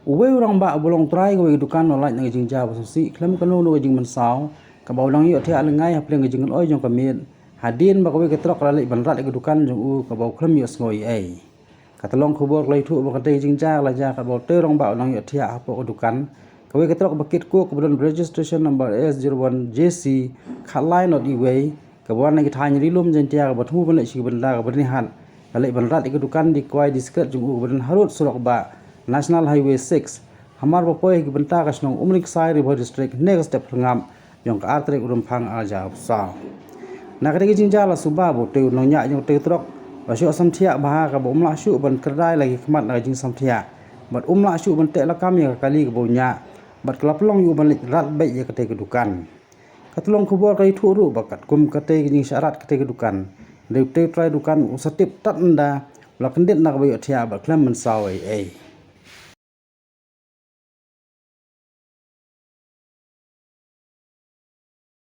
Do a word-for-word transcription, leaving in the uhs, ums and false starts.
Uwei u rangbah uba long trai kawei ka dukan u la lait na ka jingjia ba sngewsih khlem kano kano ka jingmynsaw kaba u dang ïohthiah lyngngai hapdeng ka jingïaleh jong ka miet, hadien ba kawei ka trok ka la leit ban rat ïa ka dukan jong u kaba u khlem ïohsngew ei ei. Ka tyllong khubor ka la ïathuh ba katei ka jingjia ka la jia katba utei u rangbah u dang ïohthiah hapoh ka dukan kawei ka trok ba kit coke kaba don registration number S zero one J C khatlai not uwei, kaba wan na ki thaiñ Ri-lum Jaiñtia kaba thmu ban leit sha ki bynta ka Byrnihat, ka leit ban rat ïa ka dukan dih kwai dih skret jong u kaba don harud surok bah National Highway six, hamar ba poi ha ki bynta ka shnong Umryngksai, Ri Bhoi District, hynne ka step phyrngap jong ka ar tarik u Rymphang ar hajar arphew saw. Na katei ka jingjia la suba ba utei u nongñiah jong katei ka trok u la shoh samthiah bha kaba um lah shuh ban khyrdai la ki khmat na ka jingsamthiah bad um lah shuh ban teh lakam ïa ka kali kaba u ñiah, bad ka la pynlong ïa u ban leit rat beit ïa katei ka dukan. Ka tyllong khubor ka ïathuh ruh ba katkum katei ka jingshah rat katei ka dukan, dei utei u trai dukan u sa tip tad ynda u la kyndit na kaba ïohthiah bad khlem mynsaw ei ei.